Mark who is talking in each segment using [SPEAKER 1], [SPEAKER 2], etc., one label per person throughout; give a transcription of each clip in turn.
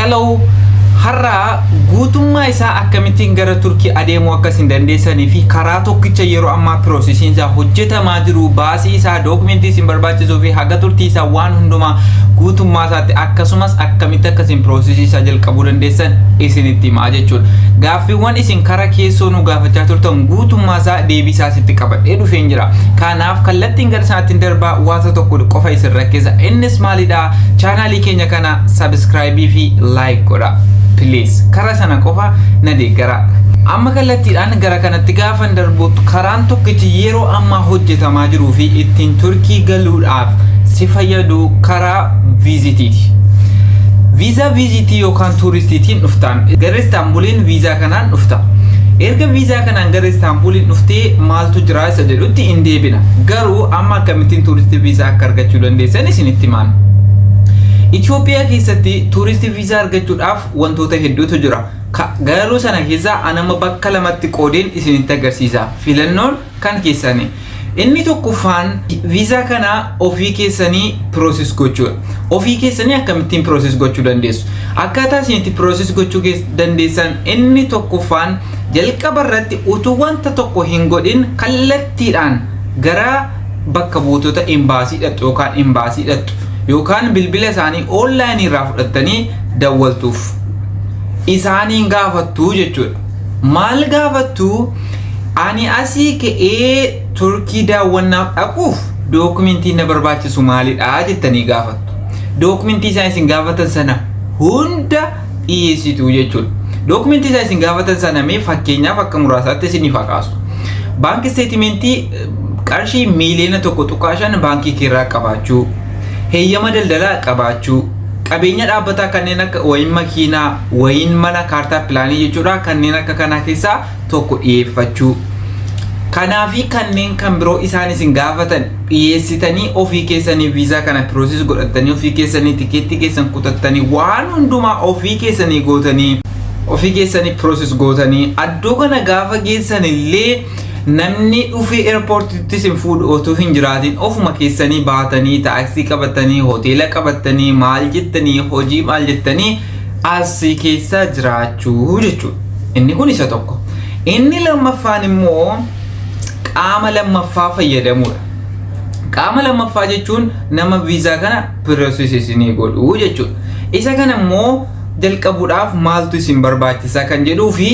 [SPEAKER 1] Hello! Har'a guutummaa isaa akkamittiin gara Turkii adeemuu akka isin dandeessanii fi karaa tokkicha yeroo ammaa processiin isaa hojjetamaa jiru, baasii isaa, dookumentii isin barbaachisuu fi haga turtii isaa, waan hundumaa guutummaa isaatti, akkasumas akkamitti akka isin processii isaa jalqabuu dandeessan isinitti himaa jechuudha. Gaaffiiwwan isin kara keessoo nu gaafachaa turtan guutummaa isaa deebii isaa sitti qabadhee dhufeen jira. Kanaaf kallattiin gara isaatti darbaa, waanta tokko qofa isin rakkisa. Innis maalidha? Chaanaalii keenya kana subscribe fi like godha. Please, kara sana qofa na deeggara. Amma kallattiidhaan gara kanatti gaafan darbu, karaan tokkichi yeroo ammaa hojjetamaa jiruu fi ittiin Turkii galuudhaaf si fayyadu karaa visitiiti. Viizaa visitii yookaan tuuristiitiin dhuftaan gara Istaanbuliin viizaa kanaan dhufta. Erga viizaa kanaan gara Istaanbuliin dhuftee maaltu jira isa jedhutti hin deebina. Garuu amma akkamittiin tuuristii viizaa akka argachuu dandeessan isinitti himaan. Itoophiyaa keessatti tuuristii viizaa argachuudhaaf wantoota hedduutu jira. Garuu sana keessaa anama bakka lamatti qoodeen isinitti agarsiisa. Filannoon kan keessani. Inni tokkoffaan viizaa kana ofii keessanii process gochuudha. Ofii keessanii akkamittiin process gochuu dandeessu? Akkaataa isin itti process gochuu dandeessan inni tokkoffaan, jalqaba irratti utuu wanta tokko hin godhin kallattiidhaan gara bakka buutota imbaasii dhaqxu yookaan imbaasii dhaqxu yookaan bilbila isaanii onlineii irraa fudhattanii dawwaltuuf. Isaaniin gaafattu jechuudha. Maal gaafattu? Ani asii ka'ee Turkii daawwannaaf dhaquuf dookumentiin na barbaachisu maalidha jettanii gaafattu. Dookumentii isaan isin gaafatan sana hunda dhiyeessitu jechuudha. Dookumentii isaan isin gaafatan sana mee fakkeenyaaf akka muraasaatti isiniif haa kaasu. Bank statementii qarshii 1.5 miiliyoona baankii keerraa qabaachuu, heeyyama daldalaa qabaachuu, qabeenya dhaabbataa kanneen akka wayin makiinaa, wayin mana, kaartaa pilaanii jechuudha, kanneen akka kanaa keessaa tokko dhiyeeffachuu. Kanaa fi kanneen kan biroo isaan isin gaafatan dhiyeessitanii, ofii keessanii viizaa kana process godhattanii, ofii keessanii tikeettii keessan kutattanii, waan hundumaa ofii keessanii gootanii, ofii keessanii process gootanii, addoo kana gaafa geessan illee namni dhufee airportitti isin fuudhu otoo hin jiraatin ofuma keessanii baatanii, taaksii qabatanii, hoteela qabatanii, maal jettanii, hojii maal jettanii asii keessa jiraachuu jechuudha. Inni kun isa tokko. Inni lammaffaan immoo qaama lammaffaa fayyadamuudha. Qaama lammaffaa jechuun nama viizaa kana process isinii godhuu jechuudha. Isa kana immoo jalqabuudhaaf maaltu isin barbaachisa kan jedhuu fi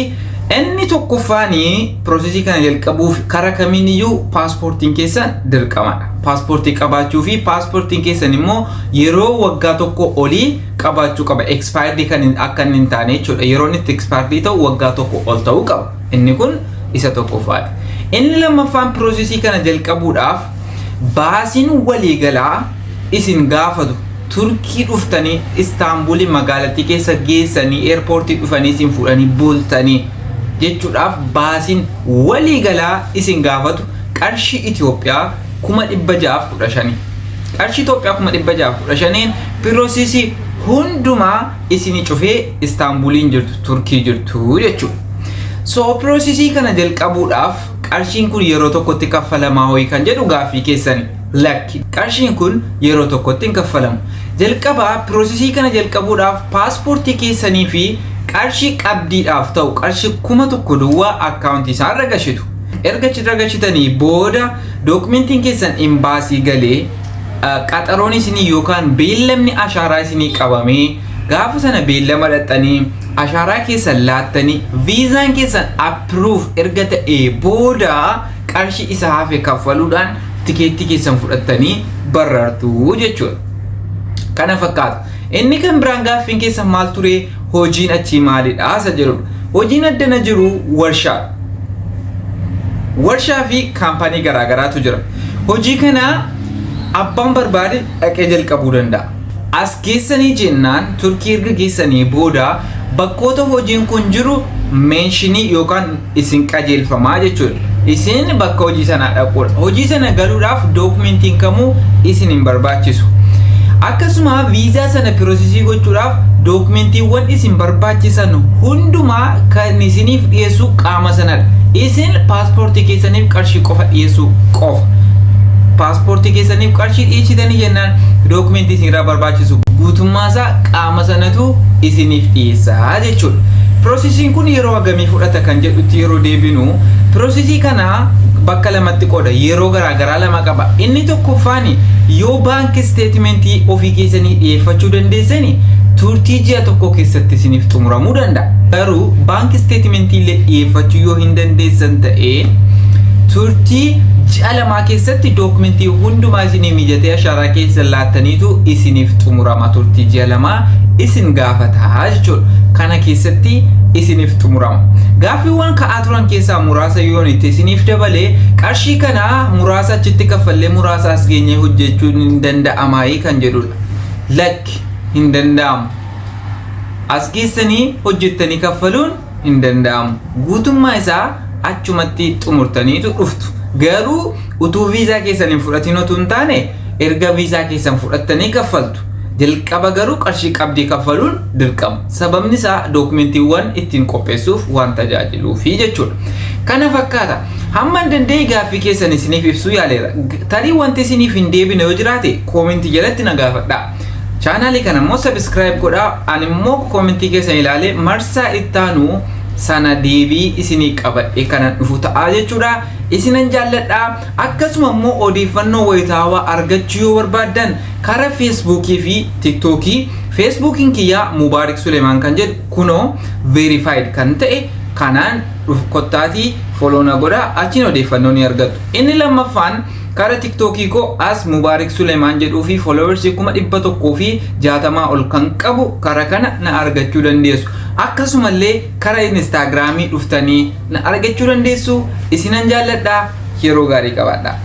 [SPEAKER 1] inni tokkoffaanii, processii kana jalqabuuf karaa kamiiniyyuu paaspoortiin keessan dirqamadha. Paaspoortii qabaachuu fi paaspoortiin keessan immoo yeroo waggaa 1 olii qabaachuu qaba. Expired kan akka inni hin taane jechuudha. Yeroo inni itti expired ta'u waggaa 1 ol ta'uu qaba. Inni kun isa tokkoffaadha. Inni lammaffaan, processii kana jalqabuudhaaf baasiin waliigalaa isin gaafatu, Turkii dhuftanii Istaanbulii magaalattii keessa geessanii, airportii dhufanii isin fuudhanii bultanii jechuudhaaf, baasiin waliigalaa isin gaafatu qarshii Itoophiyaa 615,000. Qarshii Itoophiyaa 615,000n processii hundumaa isinii cufee Istaanbuliin jirtu, Turkii jirtu jechuudha. So processii kana jalqabuudhaaf qarshiin kun yeroo tokkotti kaffalamaa ho'i kan jedhu gaaffii keessani. Lakki, qarshiin kun yeroo tokkotti hin kaffalamu. Jalqabaa processii kana jalqabuudhaaf paaspoortii keessanii fi qarshii qabdiidhaaf ta'u qarshii 1000 duwwaa akkaawuntii isaa irra gashitu. Erga achirra gashitanii booda dookumentiin keessan imbaasii galee, qaxaroon isinii yookaan beellamni ashaaraa isinii qabamee, gaafa sana beellama dhaqxanii ashaaraa keessan laattanii, viizaan keessan approve erga ta'ee booda qarshii isa hafe kaffaluudhaan tikeettii keessan fudhattanii barraartu jechuudha. Kana fakkaata. Inni kan biraan gaaffiin keessan maal ture? Hojiin achii maalidha isa jedhudha. Hojiin addana jiru warshaadha. Warshaa fi kaampaanii garaagaraatu jira. Hojii kana abbaan barbaade dhaqee jalqabuu danda'a. As geessanii jennaan, Turkii erga geessanii booda bakkoota hojiin kun jiru mentionii yookaan isin qajeelfamaa jechuudha. Isin bakka hojii sanaa dhaquudha. Hojii sana galuudhaaf dookumentiin kamuu isin hin barbaachisu. Akkasuma viizaa sana processii gochuudhaaf dookumentiiwwan isin barbaachisan hundumaa kan isiniif dhiyeessu qaama sanadha. Isin paaspoortii keessaniif qarshii qofa dhiyeessuu qofa. Paaspoortii keessaniif qarshii dhiyeessitanii jennaan, dookumentii isinirraa barbaachisu guutummaasaa qaama sanatu isiniif dhiyeessaa jechuudha. Piroosesiin kun yeroo hagamii fudhata kan jedhutti yeroo deebinu, piroosesii kana bakka lamatti qooda, yeroo garaagaraa lama qaba. Inni tokkoffaan, yoo bank statementii ofii keessanii dhiyeeffachuu dandeessani, turtii ji'a 1 keessatti isiniif xumuramuu danda'a. Garuu bank statementii illee dhiyeeffachuu yoo hin dandeessan ta'ee, turtii ji'a 2 keessatti dookumentii hundumaa isinii mijatee ashaaraa keessa laattaniitu isiniif xumurama. Turtii ji'a 2 isin gaafataa jechuudha. Kana keessatti isiniif xumurama. Gaaffiiwwan ka'aa turan keessaa muraasa yoon itti isiniif dabalee, qarshii kana muraasa achitti kaffallee muraasa as geenyee hojjechuun hin danda'amaayii kan jedhudha. Lakki, hin danda'amu. As geessanii hojjettanii kaffaluun hin danda'amu. Guutummaa isaa achumatti xumurtaniitu dhuftu. Garuu utuu viizaa keessan hin fudhatin otoo hin taane, erga viizaa keessan fudhattanii kaffaltu. Jalqaba garuu qarshii qabdii kaffaluun dirqama. Sababni isaa dookumentiiwwan ittiin qopheessuuf waan tajaajiluufi jechuudha. Kana fakkaata. Hamma hin danda'e gaaffii keessan isiniif ibsuu yaaleera. Tarii wanti isiniif hin deebine yoo jiraate, koomentii jalatti na gaafadhaa. Chaanaalii kana immoo subscribe godhaa. Ani immoo koomentii keessan ilaalee marsaa ittaanu sana deebii isinii qabadhe kanan dhufu ta'aa jechuudha. Isinan jaalladhaa. Akkasuma immoo odeeffannoo wayitaawaa argachuu yoo barbaaddan, karaa Feesbuukii fi Tiktookii, Feesbuukiin kiyyaa Mubaarik Suleemaan kan jedhu kunoo verified kan ta'e kanaan dhufu, kottaatii follow na godhaa, achiin odeeffannoo ni argattu. Inni lammaffaan karaa Tiktookii koo as Mubaarik Suleemaan jedhuu fi followersii 160,000 ol kan qabu, karaa kana na argachuu dandeessu. Akkasumallee karaa Instaagiraamii dhuftanii na argachuu dandeessu. Isinan jaalladhaa, yeroo gaarii qabaadhaa.